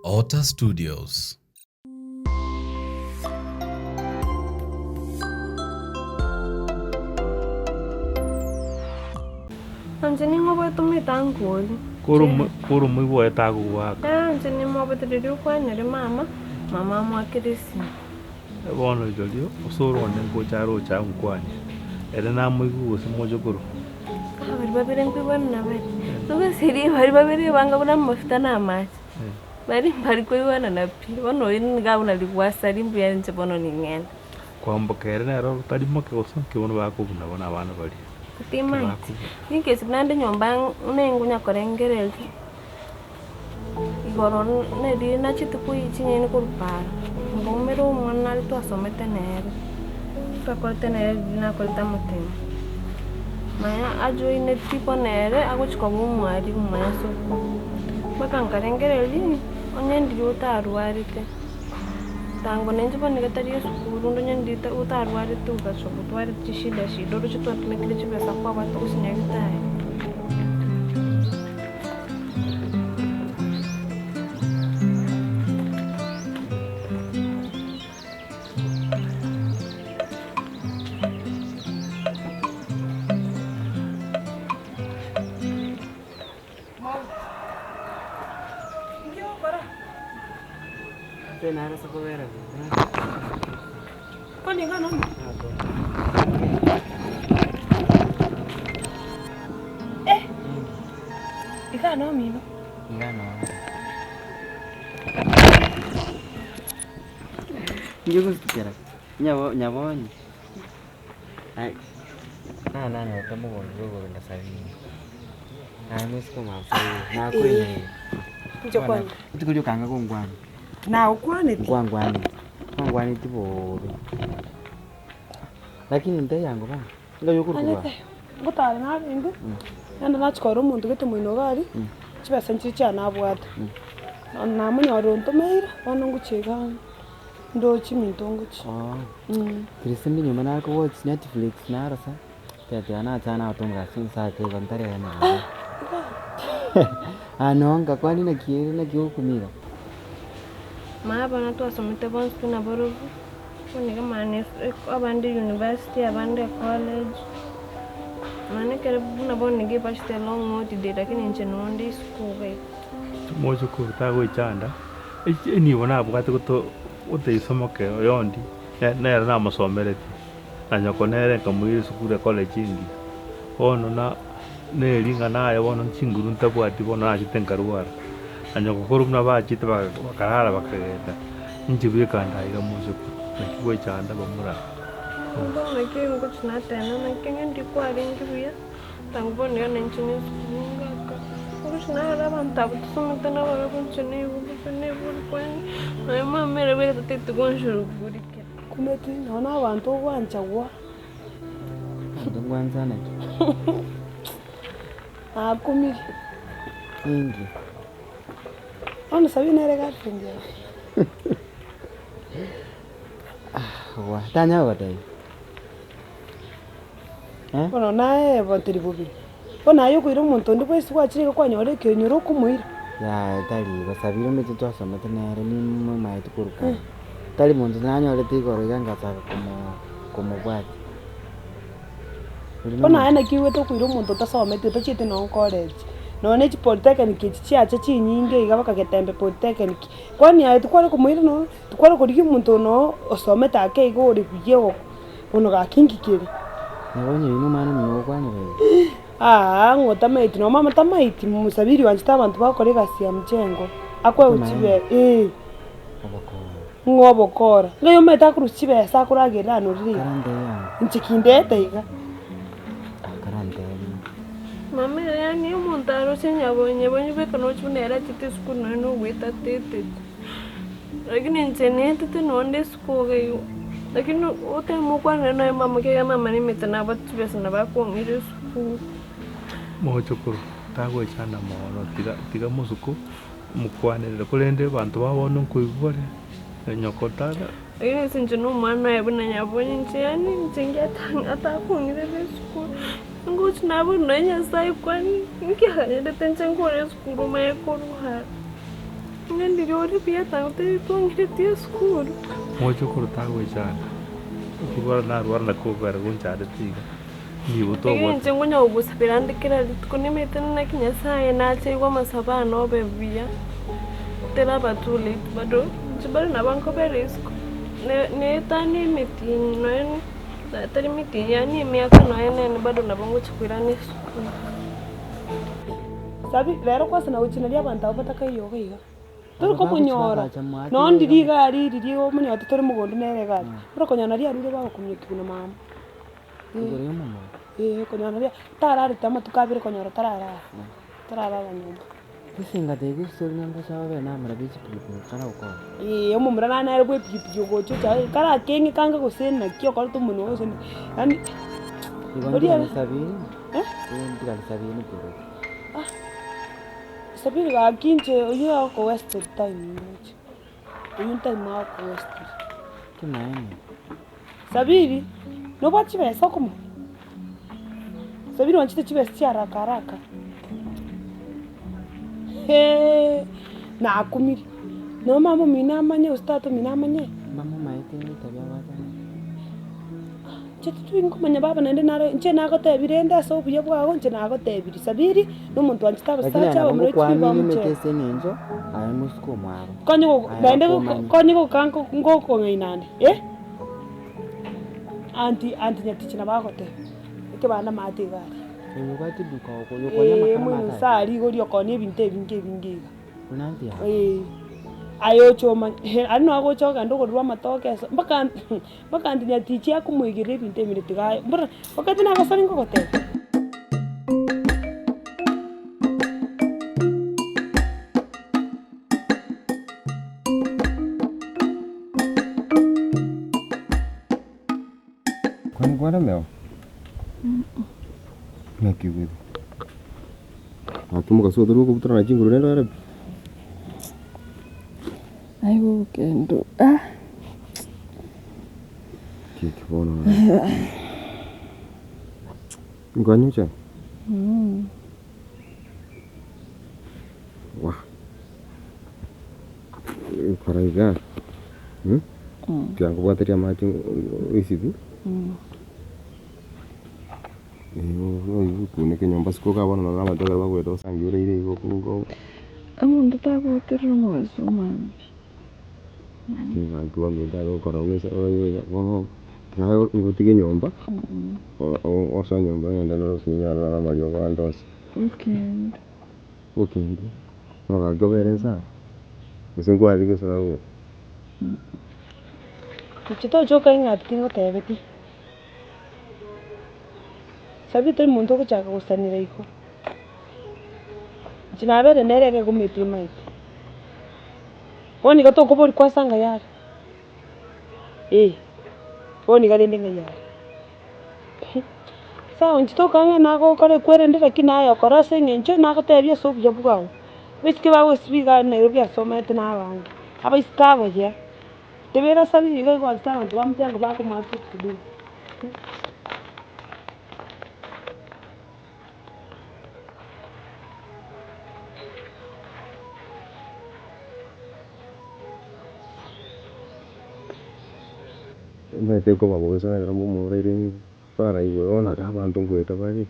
Otter Studios. Inche ning'oboete omoitango oria. Kore omoigwa oye tagogoaka. Ee, inche nimoboete riria okwanire mama, mama amoakere esimi. Bono rirorio osoro one ngocha aroche ankwanie, ere namoigwe gose mochokoro. Ah, baria babere nkoigwana nabare. Togosiria baria babere banga buna amafuta na amache. Baria mbari koigwanana pi, bono oyio niga buna rigwasa rimbuya inche bono ning'ende. Kwamboka ere nere otari moke gose nki bono bakobuna bono abana baria. Timaeti, ninkesi buna nde nyomba nengonya korengereria. Igoro neri nachete koiyia chinyeni korwa para, nkaumera omwana nare twasomete nere, twakorete nere riria nakorete amatemo. Manya ajoineti bono ere agochia koba omwalimu manya sukuru. Mpaka nkarengereria, onye ndiria otarwarete, tango nainche bono iga tari esukuru onde onye ndiria otarwarete ogasoka otwarete chishida shida oroche twatumekire chibesa kwabwate gose nyagetari. Iga nomino. Iga nonya. Inche gositukera nyabo nyabonye ai nane nanyorete omogondo bwa igoro na Sabina. Naye moiseke omwabo Sabina, nakoinyoire. Inche kwane. Rituko riokanga gongwana. Nagokwaneti. Nkwankwaneti, nkwankwaneti bobe. Lakini ntebi yango bana. Anete, ngotara narenge, naende nachia korora omonto gete moino iga aria, chibesa nchiria chiane nabwate, namonyorire ontomeire, bono ngochia iga ndoche eminto ngochia. Kristo ndi nyomba nare ko watch Netflix narosa, tiga nacha nagotomboka ase inse ake igo ntarera nonye. Ano ngakwania naki ere naki ogokumia iga. Mama bono twasomete bonsi pi nabarobwo. Bono iga mane abande university abande ecollege, mane ekero buna bono nigo ebachete long holiday lakini inche noo nde isiko iga igo. Omochokoro tagoichanda, enibo nabwate goto goteisa omoke oyondi, nere namosomeretie, na nyoko nere nkamoira esukuru ecollege engiya. Bono na neri ng'a naye bono chinguru ntabwati bono nachete nkarwara, na nyoko korwa buna bachete bakarara bakagenda. Inche bweka ndaiga mosiko, naki gwechanda bamura. Bono naki ngochia natena naki onye ndikwarenge buya, tango bono iga nainche ne esukuru ngaka, ngochia narora abanto abwo tosomete nabarabwo inche nigo bobe nibori kwani, nonya mama ere bweka tatagete gonshughulikia. Kumeti nonya na abanto ogwanchagwa. Abanto ngwancha naki? Nakumire. Inki? Bono Sabina nere girlfriend yaye. Wa, tanya gotebia. Eh? Bono naye teri bobe. Bono aye okoira omonto onde bwensi gwachire iga kwanyora ekenyoro okomoira. Yaya tari igo, Sabina omanyete twasomete nere nimomanyete korwa kare. Tari monto nanyorete igoro iga ngachaka komo komobwatia. Oria Bono aye nomonto. naki oigwete okoira omonto otasometi otachieti nonye college, nonye ne chipolytechnic echi chiacha chinyinge iga mpaka Getembe polytechnic, kwani aye tikware komoira nonye, tikware korigia omonto noo osomete ake iga ore buya igo, bono gaki nki kere? Nabo onye oyio nomwana omino ogokwanera iga. Aa ng'o otamaeti, nonye mama tamaeti, mosabiri oanchete abanto bagokora egasi ya mjengo, akoegwa chibe eh. Obokora. Ng'o obokora? Ng'ai omanyete akorusia chibesa akoragerera anorire iga? Karantebie ango. Inche kindete iga. Ah, karantebie. Mama ere yaani omonto aroche nyabonye bonye bweka nochi buna ere achete esukuru nonye na ogoeta atetete. Lakini inche netete nonye nde esukuru iga igo, lakini oteme okwanere nonya mama ekiagera mama nimanyete nabwate chibesa nabo akong'ira esukuru. Mochokoro tagoechanda mono tiga tiga mosuku. Mokwanerere, korende abanto bao bono nkoigwa bare, na nyoko tata. Lakini ase inche nomwana oye buna nyabonye inche yaani inche ngiatang atakong'irera esukuru, ngochi nabwo nonya Nyasaye kwani nki akanyerete inche nkore esukuru manye korwara. Ng'a ndiria ore buya tagotebia twang'ireti esukuru. Mochokoro tagoichana, okorwara narwara naki okogera gonchandete iga, nigo Iga tobwate. inche nkonya kogosabera ande kera rituko nimanyete naki Nyasaye nache aigwe amasabo ane obe buya, teraba too late bado, inche bado nabo nkobera isiko, ne- netanie emetienyi nonya ne tari metienyi yaani emiaka nonya nene bado nabo ngochia koirana esukuru. Sabi, rero kwasana gochia nario abanto abwo batakaiyoga iga. Tori komonyora, nonye ndiri iga aria riria omonyorete tore mogondo nere iga aria, ore konyora nario arure bagokominyokia buna mama. Eh, konyora nario tararete amatuko abere konyora tararara, tararara nyomba. Eeh omomura nare nere bwa epikipiki ogocha ocha karakeng'e kange gose naki okorete omonwa gose naki, yaani oria eh? Ah, Sabiri gaki inche oyio agoko wasted time inche, oyio time agoko wasted. Sabiri, nobwate chibesa okomoa? Sabiri oanchete chibesa chia haraka haraka, hee nakumire, no mama omino amanye gose tata omino amanye? Inche tituri nkomanya baba naende naro inche nagotebia rende ase obuya bwago inche nagotebirie Sabiri, na omonto oanchete Lakini abasacha aye nabo abamura chiri ngokwamini bamochera. omete ase eng'encho aye mosike omwabo. Konye go Aye naende bakomanye. konye goka ngokong'aina ande eh? Aunty aunty Nyatichi nabo agoteba, ekebanda maate iga aria. Oyo obwate eduka oko oyo okonia Eeh amakara moino maate nse aria. aria igo oria okonia ebinto ebinge ebinge iga. Buna aunty yao. Eeh, aye oche omanye, aria noo agocha ogenda ogorirwa amatoke ase mpaka mpaka aunty Nyatichi akomoigereria ebinto ebinde tiga aye mbora wakati nagosani ngogotebia. Kwani kwaremewa? Naki oigwete? Gaki omogaso oyo tori gokobutorana na chinguru rende ore pi? Aye ogokendo ah. Kiki bono Nkonywa echae? Wah. Kora iga, tiga nkobwaterie amache oisibi, okuneke nyomba isiko iga bono nonye abanto ekero bagoeta osange oraire igo okunge Omonto tagoterera omogaso omambia. Bono tiga ngotige nyomba, osoe nyomba ogende orosie aroro amariogo ande onsi. Okende. Okende, ogake obere nsa, gose nkwarire gose nagokwa. Inche tochoka ng'a tingotebeti, sabi tori monto ogochaka gosanera igo. Inche nabere nere iga egometi emaete. Bono iga tokoboria kwansa ng'ai are, eh, bono iga rende ng'ai are. Sawa inche tokanga ng'a nagokora ekwerende lakini naye okore ase eng'encho nagotebia ase obuya bwao. Abaiseke bagosiba iga Nairobi asomete na abange, abaiseke abaya, tebera ase iga igo ase abanto ba mchango bakomoaka ekidudu. Omanyete nkoba bosa ekero momoraire bara igoro bono aka abanto ngoeta bare.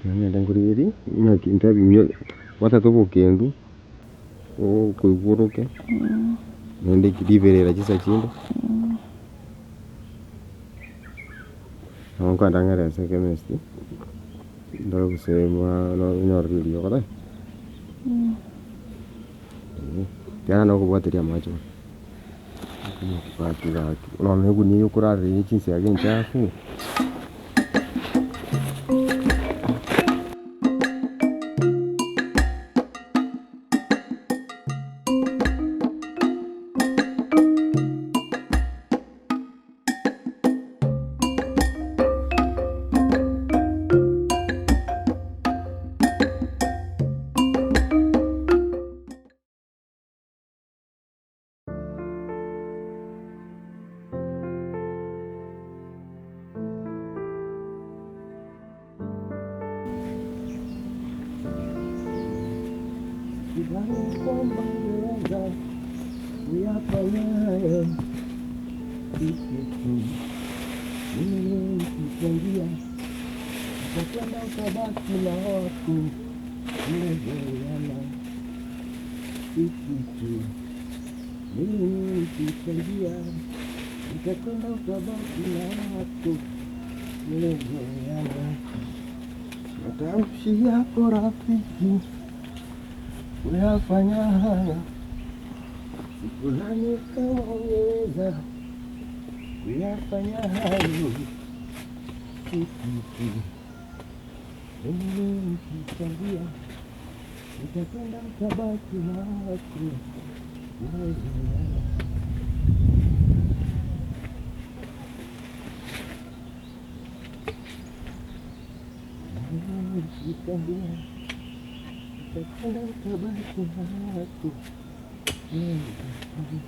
Nang'ende nkorigererie ng'aki ntebi inwe gwatete obokendu, okoigwa oroke, naende riberera chinsa chinde, nabo nkoenda ng'ere ase echemist, ndore gose nyore riogo tari. Ekiagera nokobwateria amache bono. Gaki gaki, bono egunia eye okorarera eye chinsiaga enchafu. Sidhani kwamba ungeweza kuyafanya hayo sisi tu. Mimi nikichangia utakwenda utabaki na watu mmezoeana. Sisi tu. Mimi nikichangia utakwenda utabaki na watu mmezoeana. Matamshi yako rafiki kuyafanya haya, sikudhani kama ungeweza kuyafanya hayo. Si kitu mimi nikichangia utakwenda utabaki na watu mmezoeana. Mimi nikichangia utakwenda utabaki na watu mmezoeana.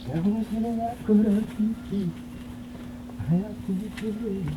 Matamshi yako rafiki hayakuvutia.